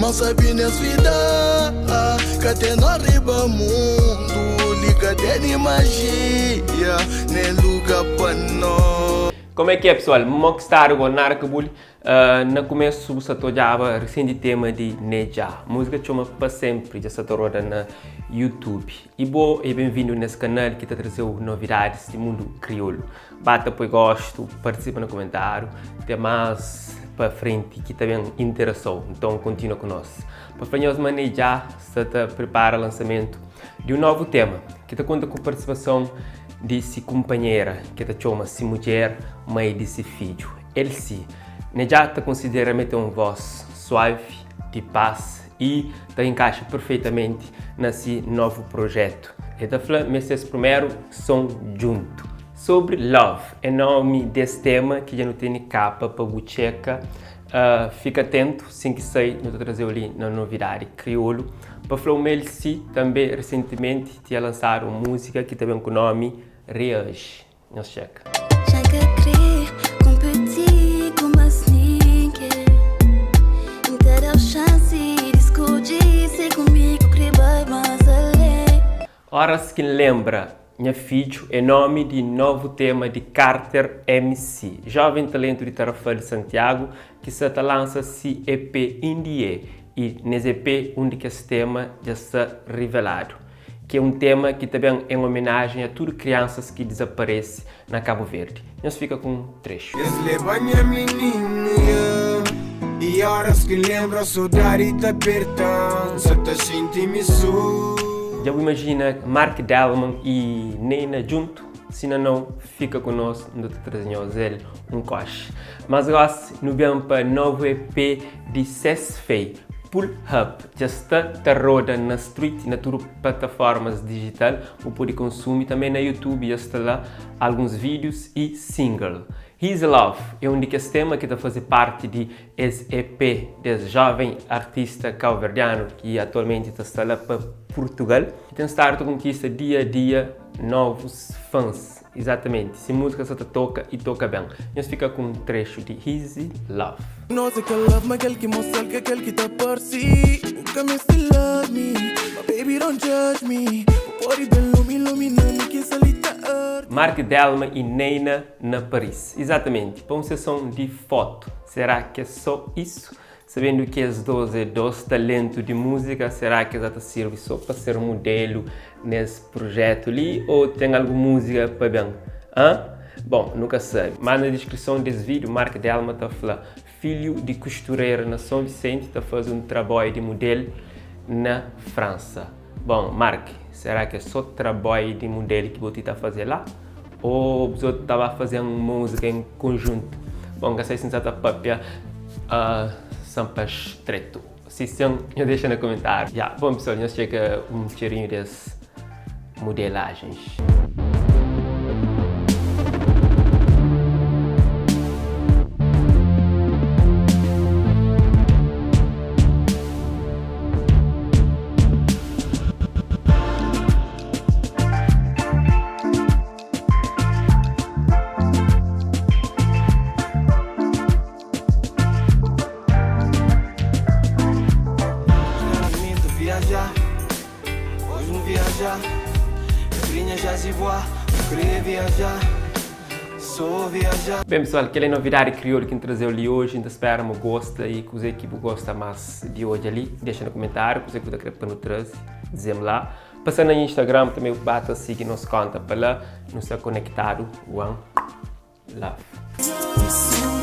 Ma sabi nes vida Ka ten no riba mundu Li ka tene magia Nen lugar pa no. Como é que é pessoal, mo ki stadu go nada ka buli Na kumesu bu sa ta odjaba risenti tema di Nedjah Múzika txoma Pa Sempri dja sa ta roda na YouTube I bo é ben-vindu nes kanal ki ta traze-u novidadis di mundu kriolu Ba ta poi gostu, partisipa na kumentáriu Ten más pa frenti ki ta ben interesa-u Nton kontinua ku nos Pa fla nhos ma Nedjah sta ta pripara lansamentu di un novu tema ki ta konta ku partisipason di si kunpanhera ki ta txoma si mudjer mai di si fidju. El si, Nedjah ta konsidera ma el ten un vós suavi, di pas i ta inkaxa perfeitamenti na si novu projetu. El ta fla ma é ses primeru son djuntu. Sobri Love é nomi des tema ki dja nu tene kapa pa bu txeka. Fika atentu, sin ki sai nu ta traze-u li na novidadi kriolu. Pa fla-u ma el si tanbe resentimenti tinha lansadu un múzika ki ta ben ku nomi Reaji. Nhos txeka. Dja ka kre konpeti ku mas ningen N ta da-u xansi di skodje se kumigu kre bai más alén. Óras ki N lenbra Nha Fidju é nómi di novu tema di Carter MC, jóven talentu di Tarrafal di Santiagu ki sa ta lansa si EP Indie i nes EP un di kes tema dja sta riveladu, ki é un tema ki ta ben en omenajen a tudu kriansas ki dizaparese na Kabu Verdi. Nhos fika ku un trexu. Es leba nha mininu, yeah. I oras ki lembra sodadi ta perta-m Sa ta xinti mi so. Dja bu imajina Mark Delman i Neyna djuntu? Si na nau, fika ku nos, nu ta traze nhos el un koxi. Mas gosi, nu ben pa novu EP di Ses Fei, Pull Up. Dja sta ta roda na street, na tudu plataformas dijital, bu pode konsumi tanbe na YouTube, dja sta la alguns vídius i single. His Love é un di kes tema ki ta faze parti di es EP des joven artista kauverdianu ki atualmenti ta sta la pa Purtugal, ki ten stadu ta konkista dia a dia novus fans. Izatamenti, si múzika sa ta toka i toka ben. Nhos fika ku un trexu di Easy Love. Nos é kel love ma kel ki mostra-l ka kel ki ta parse Bu ka meste love me, ma baby don't judge me Bu pode ben lumi ilumina-mi ki sa li ta arde. Mark Delma i Neyna na Paris. Izatamenti, pa un seson di fotu. Será ki é só isu? Sabendu ki es dos é dos talentu di múzika, será ki es ata sirbi só pa ser mudelu nes prujetu li ô ten algun múzika pa ben? Hã? Bon, nu ka sabe. Má na diskrison des vídiu, Mark Delma ta fla, Filhu di kusturera na Son Visenti ta faze un trabói di mudel na Fransa. Bon, Mark, será ki é só trabói di mudel ki bo ti ta faze la? Ô bzot ta ba faze un múzika en konjuntu? Bon, ka sai si N sa ta papia sanpas dretu. Si sin, nhos dexa na komentáriu. Ya, bon pesoal, nhos txeka un txerinhu des modelajens. Ben pessoal, kel é novidadi kriolu ki N traze-u li oji. N ta spera ma bu gosta i kuzê ki bu gosta más di odja li, dexa na kumentáriu kuzê ki bu ta kre pa nu traze, dize-m la. Pasa na Instagram també ba ta sigui nos konta pa la, nu sta konektadu. One love.